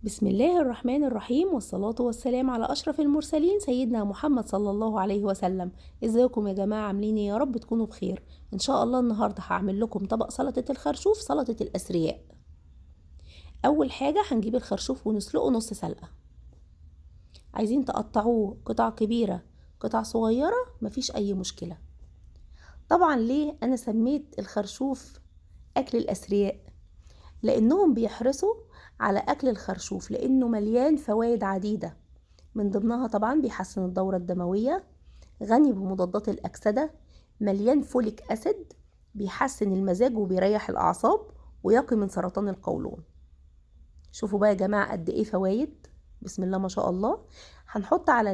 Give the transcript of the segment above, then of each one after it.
بسم الله الرحمن الرحيم، والصلاة والسلام على أشرف المرسلين سيدنا محمد صلى الله عليه وسلم. ازيكم يا جماعة؟ عاملين ايه؟ يا رب تكونوا بخير ان شاء الله. النهاردة هعمل لكم طبق سلطة الخرشوف، سلطة الأثرياء. أول حاجة هنجيب الخرشوف ونسلقه نص سلقة. عايزين تقطعوه قطع كبيرة قطع صغيرة مفيش أي مشكلة. طبعا ليه أنا سميت الخرشوف أكل الأثرياء؟ لأنهم بيحرصوا على أكل الخرشوف لأنه مليان فوائد عديدة، من ضمنها طبعا بيحسن الدورة الدموية، غني بمضادات الأكسدة، مليان folic acid، بيحسن المزاج وبيريح الأعصاب، ويقي من سرطان القولون. شوفوا بقى يا جماعة قد إيه فوائد، بسم الله ما شاء الله. هنحط على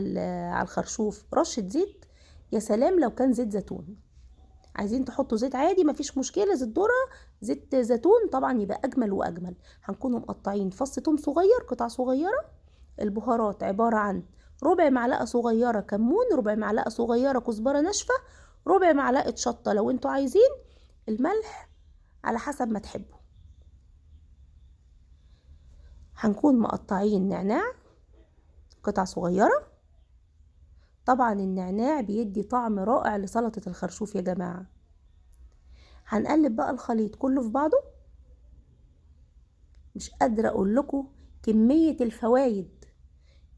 الخرشوف رشة زيت، يا سلام لو كان زيت زيتون. عايزين تحطوا زيت عادي مفيش مشكلة، زيت ذرة زيت زيتون طبعا يبقى أجمل وأجمل. هنكون مقطعين فص توم صغير قطع صغيرة. البهارات عبارة عن ربع معلقة صغيرة كمون، ربع معلقة صغيرة كزبرة ناشفة، ربع معلقة شطة لو انتوا عايزين، الملح على حسب ما تحبوا. هنكون مقطعين نعناع قطع صغيرة. طبعا النعناع بيدي طعم رائع لسلطة الخرشوف يا جماعة. هنقلب بقى الخليط كله في بعضه. مش قادرة اقول لكم كمية الفوايد.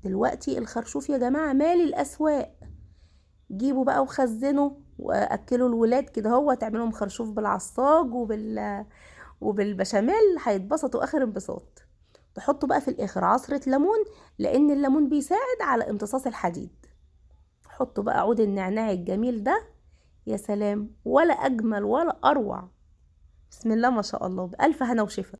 دلوقتي الخرشوف يا جماعة مالي الاسواق، جيبوا بقى وخزنوا واكلوا الولاد كده، هو تعملهم خرشوف بالعصاج وبالبشاميل، هيتبسطوا اخر انبساط. تحطوا بقى في الاخر عصرة ليمون لان الليمون بيساعد على امتصاص الحديد. حطوا بقى عود النعناع الجميل ده، يا سلام، ولا اجمل ولا اروع. بسم الله ما شاء الله، بألف هنا وشفا.